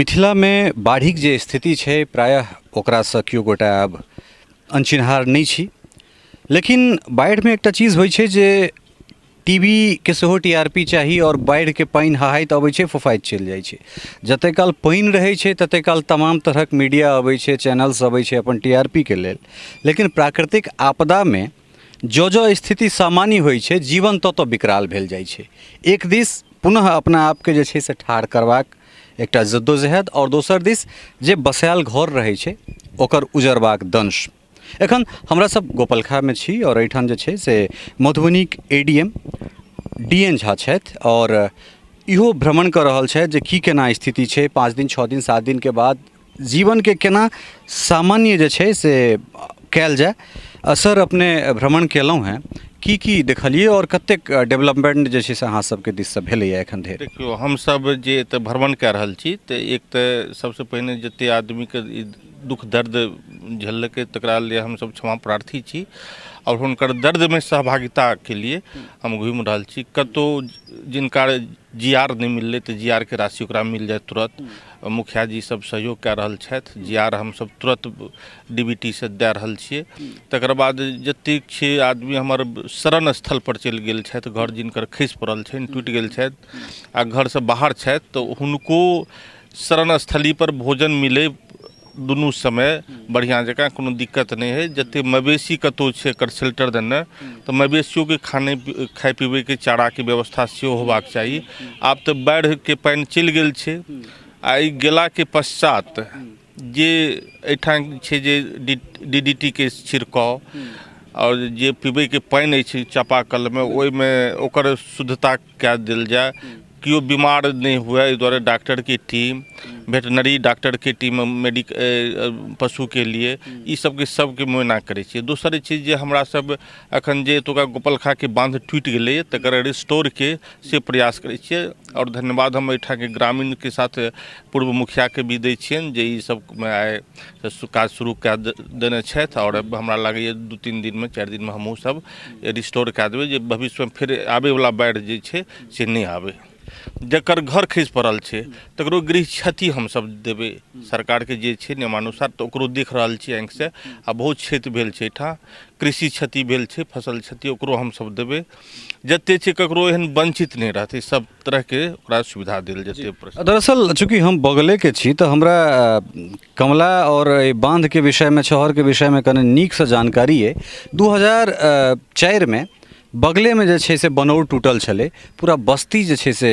मिथिलामे बाढ़िक जे स्थिति छै प्रायः ओकरासँ केओ गोटा आब अनचिन्हार नहि छी। लेकिन बाढ़िमे एकटा चीज होइ छै जे टी वी के सेहो टी आर पी चाही आओर बाढ़िके पानि हहाइत अबै छै, फुफाइत चलि जाइ छै। जतेक काल पानि रहै छै ततेक काल तमाम तरहक मीडिया अबै छै, चैनल्स अबै छै अपन टी आर पी के लेल। लेकिन प्राकृतिक आपदामे जँ जँ स्थिति सामान्य होइ छै, जीवन तँ तँ विकराल भेल जाइ छै। एक दिस पुनः अपना आपके जे छै से ठाढ़ करबाक एकटा जद्दोजहद आओर दोसर दिस जे बसायल घर रहै छै ओकर उजड़बाक दंश। एखन हमरा सब गोपलखामे छी आओर एहिठाम जे छै से मधुबनीक A D M D N Jha छथि आओर इहो भ्रमण कऽ रहल छथि जे की केना स्थिति छै, 5 दिन 6 दिन 7 दिनके बाद जीवनके केना सामान्य जे छै से कयल जाय। सर, अपने भ्रमण केलहुँ हेँ, की की देखलियै आओर कतेक डेवलपमेंट जे छै से अहाँ सबके दिससँ भेलैए एखन धरि? देखियौ, हमसब जे एतऽ भ्रमण कए रहल छी तऽ एक तऽ सबसँ पहिने जते आदमीके ई दुःख दर्द झेललकै तकरा लिए हमसब क्षमा प्रार्थी छी आओर हुनकर दर्दमे सहभागिताके लिए हम घुमि रहल छी। कतहु जिनका जी आर नहि मिललै तऽ जी आर के राशि ओकरा मिल जाय तुरत, मुखिया जी सब सहयोग कए रहल छथि, जी आर हमसब तुरत डी बी टी से दए रहल छियै। तकर बाद जतेक छै आदमी हमर शरण स्थल पर चलि गेल छथि, घर जिनकर खसि पड़ल छनि, टूटि गेल छथि आ घरसँ बाहर छथि, तऽ हुनको शरण स्थली पर भोजन मिलै दुनू समय बढ़िआँ जकाँ, कोनो दिक्कत नहि होइ। जतेक मवेशी कतहु छै एकर शेल्टर देने, तऽ मवेशियोके खाने खाइ पीबैके चाराके व्यवस्था सेहो होबाक चाही। आब तऽ बाढ़िके पानि चलि गेल छै आ ई गेलाके पश्चात जे एहिठाम छै जे डी डी टी के छिड़काव आओर जे पीबैके पानि अछि चापाकलमे, ओहिमे ओकर शुद्धता कए देल जाय, केओ बीमार नहि हुए एहि दुआरे डॉक्टरके टीम, वेटनरी डॉक्टरके टीम, मेडिक पशुके लिए ई सबके सबके मुआयना करै छियै। दोसर छै जे हमरा सब एखन जे एतुका गोपालखाके बाँध टूटि गेलैए तकर रिस्टोरके से प्रयास करै छियै। आओर धन्यवाद हम एहिठामके ग्रामीणके साथ पूर्व मुखियाके भी दै छियनि जे ई सबमे आइ काज शुरू कए देने छथि आओर हमरा लागैए 2-3 दिनमे 4 दिनमे हमहूँ सब रिस्टोर कए देबै जे भविष्यमे फेर आबैवला बाढ़ि जे छै से नहि आबै। जकर घर खसि पड़ल छै तकरो गृह क्षति हमसब देबै सरकारके जे छै नियमानुसार, तऽ ओकरो देख रहल छी आँखिसँ। आ बहुत क्षति भेल छै एहिठाम, कृषि क्षति भेल छै, फसल क्षति, ओकरो हमसब देबै। जते छै ककरो एहन वञ्चित नहि रहतै, सब तरहके ओकरा सुविधा देल जेतै। दरअसल चूँकि हम बगलेके छी तऽ हमरा कमला आओर एहि बाँधके विषयमे, छहरके विषयमे कनि नीकसँ जानकारी अइ। 2004मे बगलेमे जे छै से बनौर टूटल छलै, पूरा बस्ती जे छै से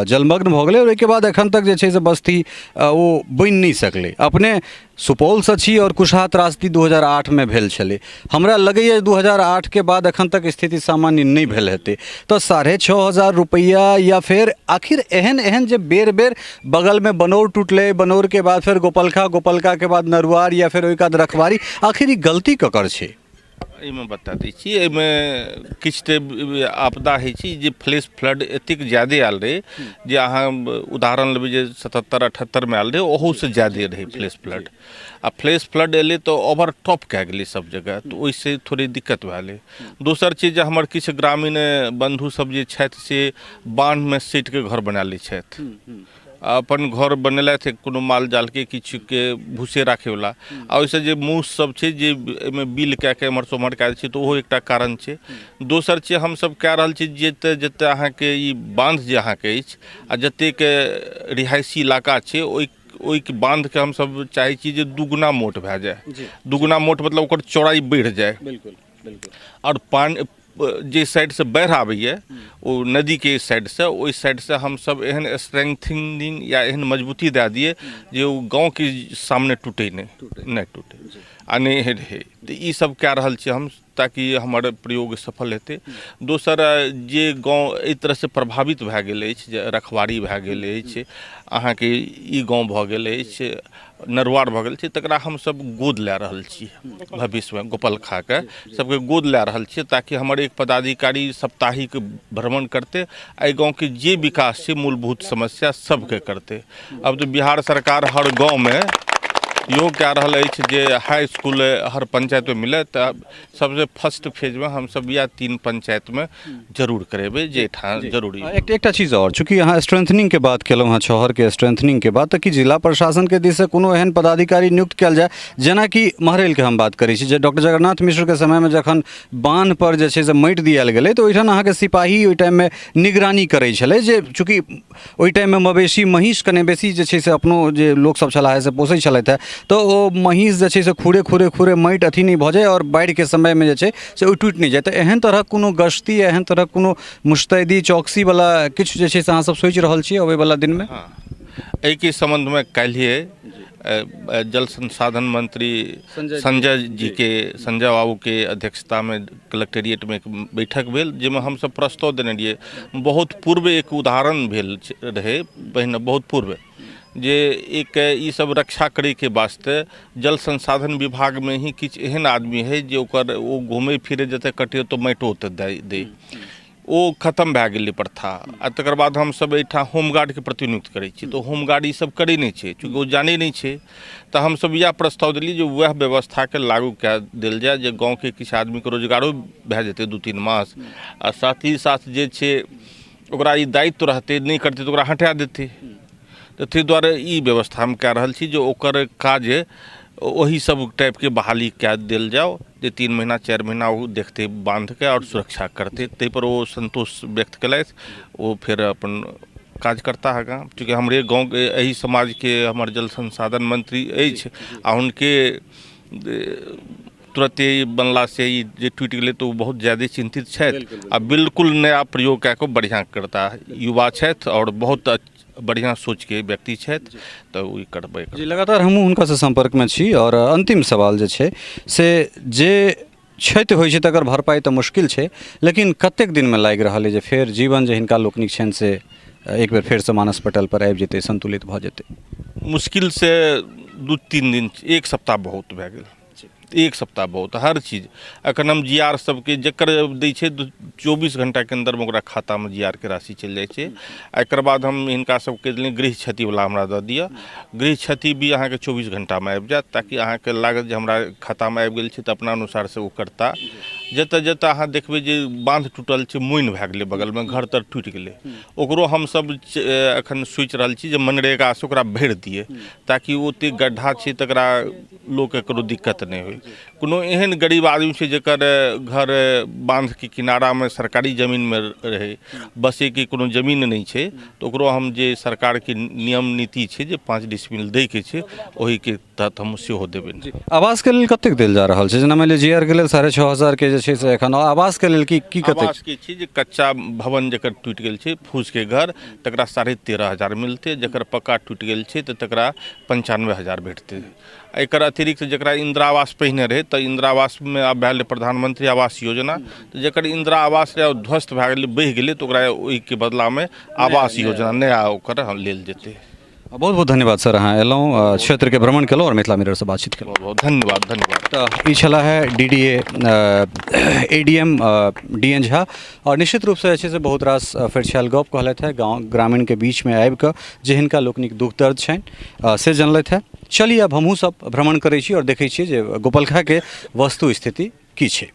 जलमग्न भऽ गेलै आओर ओहिके बाद एखन तक जे छै से बस्ती ओ बनि नहि सकलै। अपने सुपौलसँ छी आओर कुशहा त्रासदी 2008मे भेल छलै। हमरा लगैए 2008के बाद एखन तक स्थिति सामान्य नहि भेल हेतै। तऽ 6500 रुपैआ या फेर आखिर एहन एहन जे बेर बेर बगलमे बनौर टूटलै, बनौरके बाद फेर गोपलखा, गोपलखाके बाद नरुआर या फेर ओहिके बाद रखबारी, आखिर ई गलती ककर छै? एहिमे बता दै छी, एहिमे किछु तऽ आपदा होइ छै जे फ्लैश फ्लड एतेक ज्यादे आयल रहै जे अहाँ उदाहरण लेबै जे 77 78मे आयल रहै ओहूसँ ज्यादे रहै फ्लैश फ्लड। आ फ्लैश फ्लड एलै तऽ ओवर टॉप कए गेलै सब जगह, तऽ ओहिसँ थोड़े दिक्कत भए गेलै। दोसर चीज जे हमर किछु ग्रामीण बन्धु सब जे छथि से बान्हमे सटिके घर बना लै छथि, अपन घर बनेलथि कोनो माल जालके किछुके भूसे राखैवला, आ ओहिसँ जे मूस सब छै जे एहिमे बिल कए कऽ एम्हरसँ ओम्हर कए दै छै, तऽ ओहो एकटा कारण छै। दोसर छै हमसब कए रहल छी जतऽ जतऽ अहाँके ई बान्ध जे अहाँके अछि आ जतेक रिहायशी इलाका छै ओहि बान्धके हमसब चाहै छी जे दुगुना मोट भए जाय। दुगुना मोट मतलब ओकर चौड़ाइ बढ़ि जाय। बिल्कुल बिल्कुल। आओर पानि जे साइडसँ बाढ़ि आबैए ओ नदीके साइडसँ, ओहि साइडसँ हमसब एहन स्ट्रेंथनिंग या एहन मजबूती दए दियै जे ओ गाँवके सामने टूटै नहि, नहि टूटै आ नहि एहन रहै। तऽ ई सब कए रहल छी हम ताकि हमर प्रयोग सफल हेतै। दोसर जे गाँव एहि तरहसँ प्रभावित भए गेल अछि जे रखवारी भए गेल अछि, अहाँके ई गाँव भऽ गेल अछि, नरुआर भऽ गेल छै, तकरा हमसब गोद लए रहल छी भविष्यमे, गोपालखाके सबके गोद लए रहल छियै ताकि हमर एक पदाधिकारी साप्ताहिक भ्रमण करतै, एहि गाँवके जे विकास छै मूलभूत समस्या सबके करतै। अब तऽ बिहार सरकार हर गाँवमे इहो कए रहल अछि जे हाई इसकुल हर पंचायतमे मिलए। तऽ सबसँ फर्स्ट फेजमे हमसब इएह 3 पंचायतमे जरूर करेबै जे एहिठाम जरूरी। एकटा चीज आओर, चूँकि अहाँ स्ट्रेंथनिंगके बात केलहुँ हँ, छहरके स्ट्रेंथनिंगके बात, तऽ की जिला प्रशासनके दिससँ कोनो एहन पदाधिकारी नियुक्त कयल जाय, जेनाकि महरैलके हम बात करै छी जे डॉक्टर जगन्नाथ मिश्रके समयमे जखन बान्हपर जे छै से माटि दियायल गेलै तऽ ओहिठाम अहाँके सिपाही ओहि टाइममे निगरानी करै छलै, जे चूँकि ओहि टाइममे मवेशी महीँस कने बेसी जे छै से अपनो जे लोकसभ छलाह से पोसै छलथि हेँ, तऽ ओ महीँस जे छै से खुरे खुरे खुरे माटि अथी नहि भऽ जाय आओर बाढ़िके समयमे जे छै से ओ टूटि नहि जाय। तऽ एहन तरहक कोनो गश्ती, एहन तरहक कोनो मुस्तैदी चौकसीवला किछु जे छै से अहाँसभ सोचि रहल छी अबैवला दिनमे? हँ, एहिके सम्बन्धमे काल्हिए जल संसाधन मंत्री संजय जीके, संजय बाबूके अध्यक्षतामे कलेक्टेरिएटमे एक बैठक भेल, जाहिमे हमसभ प्रस्ताव देने रहियै। बहुत पूर्व एक उदाहरण भेल रहै पहिने, बहुत पूर्व, जे एक ई सब रक्षा करैके वास्ते जल संसाधन विभागमे ही किछु एहन आदमी हइ जे ओकर ओ घूमै फिरै जतऽ कटै ओतऽ माटिओ ओतऽ दै, ओ खतम भए गेलै प्रथा। आ तकर बाद हमसभ एहिठाम होमगार्डके प्रतिनियुक्त करै छी, तऽ होमगार्ड ईसभ करै नहि छै, चूँकि ओ जानै नहि छै। तऽ हमसभ इएह प्रस्ताव देलियै जे वएह व्यवस्थाके लागू कए देल जाय, जे गाँवके किछु आदमीके रोजगारो भए जेतै 2-3 मास, आ साथ ही साथ जे छै ओकरा ई दायित्व रहतै, नहि करतै तऽ ओकरा हटा देतै। तऽ ताहि दुआरे ई व्यवस्था हम कए रहल छी जे ओकर काज ओही सब टाइपके बहाली कए देल जाउ, जे 3 महीना 4 महीना ओ देखतै बाँधके आओर सुरक्षा करतै। ताहिपर ओ सन्तोष व्यक्त केलथि, ओ फेर अपन काज करता आगाँ। चूँकि हमरे गाँवके एहि समाजके हमर जल संसाधन मंत्री अछि आ हुनके तुरते बनलासँ ई जे टूटि गेलै तऽ ओ बहुत ज्यादे चिन्तित छथि आ बिल्कुल नया प्रयोग कए कऽ बढ़िआँ करता। युवा छथि आओर बहुत बढ़िआँ सोचके व्यक्ति छथि, तऽ ओ ई करबै। जी, लगातार हमहूँ हुनकासँ सम्पर्कमे छी। आओर अन्तिम सवाल जे छै से जे क्षति होइ छै तकर भरपाइ तऽ मुश्किल छै, लेकिन कतेक दिनमे लागि रहल अइ जे फेर जीवन जे हिनका लोकनिक छनि से एक बेर फेरसँ मानस पटल पर आबि जेतै, संतुलित भऽ जेतै? मुश्किलसँ 2-3 दिन, 1 सप्ताह बहुत भए गेल, 1 सप्ताह बहुत। हर चीज एखन हम जी आर सबके जकर दै छै 24 घंटाके अन्दरमे ओकरा खातामे जी आर के राशि चलि जाइ छै। आ एकर बाद हम हिनका सबके देलियै गृह क्षतिवला हमरा दऽ दिअ, गृह क्षति भी अहाँके 24 घंटामे आबि जायत, ताकि अहाँके लागत जे हमरा खातामे आबि गेल छै तऽ अपना अनुसारसँ ओ करता। जतऽ जतऽ अहाँ देखबै जे बाँध टूटल छै, मोइन भए गेलै, बगलमे घर तर टूटि गेलै, ओकरो हमसब एखन सोचि रहल छी जे मनरेगासँ ओकरा भरि दियै, ताकि ओतेक गड्ढा छै तकरा लोकके कोनो दिक्कत नहि होइ। कोनो एहन गरीब आदमी छै जकर घर बाँधके किनारामे सरकारी जमीनमे रहै, बसैके कोनो जमीन नहि छै, तऽ ओकरो हम जे सरकारके नियम नीति छै जे 5 डिसमिल दैके छै, ओहिके तहत हम सेहो देबै। आवासके लेल कतेक देल जा रहल छै? जेना मानि लिअ जी आर के लेल 6500 के जे छै से एखन, आवासके लेल की की कतेक? आवासके छै जे कच्चा भवन जकर टूटि गेल छै, फूसके घर, तकरा 13500 मिलतै। जकर पक्का टूटि गेल छै तऽ तकरा 95000 भेटतै। एकर अतिरिक्त जकरा इन्दिरा आवास पहिने रहै, तऽ इन्दिरा आवासमे आब भए गेलै प्रधानमंत्री आवास योजना, तऽ जकर इन्दिरा आवास रहै ओ ध्वस्त भए गेलै, बहि गेलै, तऽ ओकरा ओहिके बदलामे आवास योजना नया ओकर लेल जेतै। बहुत बहुत धन्यवाद सर, अहाँ एलहुँ, क्षेत्रके भ्रमण केलहुँ आओर मिथिला मिररसँ बातचीत केलहुँ। बहुत बहुत धन्यवाद। धन्यवाद। तऽ ई छलाह है D D A D M D N Jha, आओर निश्चित रूपसँ जे छै से बहुत रास फरिछायल गप कहलथि है। गाँव ग्रामीणके बीचमे आबिकऽ जे हिनका लोकनिक दुःख दर्द छनि से जनलथि है। चलिए अब हमहूँ सब भ्रमण करै छी आओर देखै छियै जे गोपलखाके वस्तु स्थिति की छै।